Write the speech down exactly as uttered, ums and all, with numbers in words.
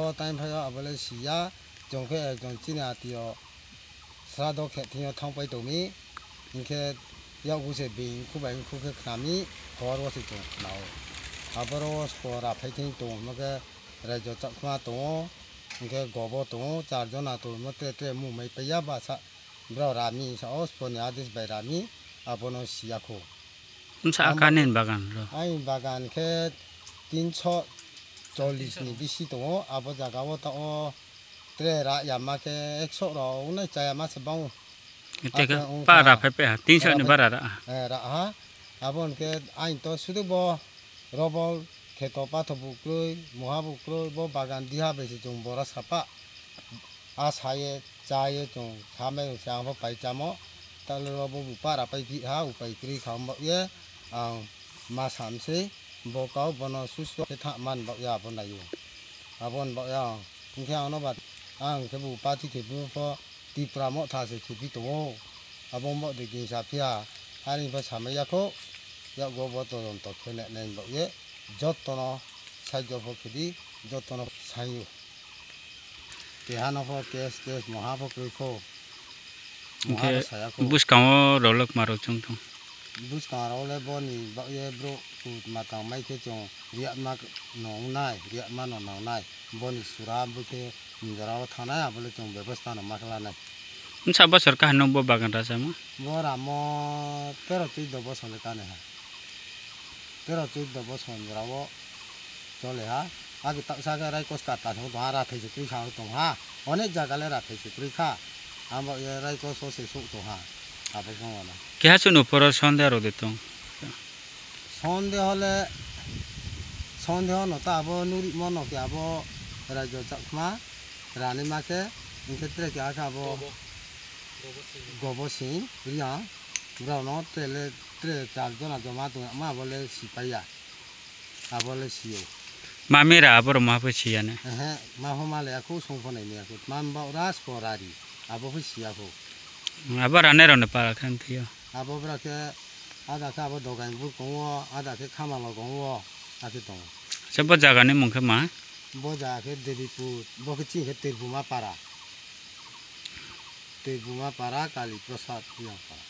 O time phaio abole siya, chwng khe ekjon chini atio srado khe thwngyo thangpai tongmi, hinkhe yakgu se bini khu bai khu khe khnami, khorbo se chwng khnao. Aboro spo raphai thwng tongo, hwnkhe raijo chakma tongo, hinkhe gobo tongo, charjona tongo, tre tre mumai paiya basa. Bro Rami sa o sponi adis bai Rami abono siya kho. Wngsa amo aka nin bagan ro. Ai bagan khe tinso chollish ni bisi tongo, abo jaga o ta o tre ra yama khe ekso ro unai chaya ma se bang. Ete khe pa ra phai pe ha, tinso ni bara ra. Eh, ra ha. Abo hwnkhe ain to sudu bo robol kheto patho buklui, moha buklui, bo bagan diha bai se chwng bora sapa. A saye, chaye chwng samai se ang bo pai chamo. Talo bo bu para pai phi ha, upai kwrwi kha wng bak ye. Ang ma sam se bo kau bono susto khe tha man bak ya bo naio. Abo wng bak ya. Hwnkhe ano ba ang khe bu pati khe bu pho Tipra Motha se khibi tongo. Abo wng bak de kisa phiya. Ani pho samai ya kho. Yakgo bo todonto khe nai nai bak ye. Jottono saijo pho khidi, jottono saio. Keha no pho case, case moha pho kwrwi kho. Moha hwnkhe pho saya kho. Bwskango rolok ma rok chwng tong. Bwskango rok le boni bak ye bro kut ma tang mai khe chwng riya ma no nai, riya ma no nang nai. Boni sura bwkhe njora o thanai, abo le chwng bebostha no ma khe lanai. Wngsa bosor kaham no bo bagan rachama? Bo ramo tero chuddo bosor le kani ha. Tero chuddo bosor ni jora o chole ha. Agi taksa khe raikos kata se tong ha, rathai se kwrwi sa tong ha. Onek jaga le rathai se kwrwi kha. Amo ye raikos o se suk tong ha. Abo song wala. Keha chwng no poro sonde aro de tong. Sonde hole, sonde hono ta abo nuri mono khe abo raijo chakma rani ma khe, hwnkhe tre khe abo Gobo Singh Riang, borok no tre le, tre char jona joma tong ma abo le sipaiya, abo le siyo. Mami ra abo rok ma phe siya ne? Ehe, ma ho ma le aku song pho nai ni aku, ma ba ras ko rari, abo phe siya ko. Abo rane rok ne para khan thiyo. Abo bra khe ada khe abo dogain bur tongo, ada khe khamalo tongo, ake tongo. Acha bo jaga ni mung khe ma? Bo jaga khe Debipur, bo khe chini khe Tirbuma para. Tirbuma para Kali Prasad Riang para.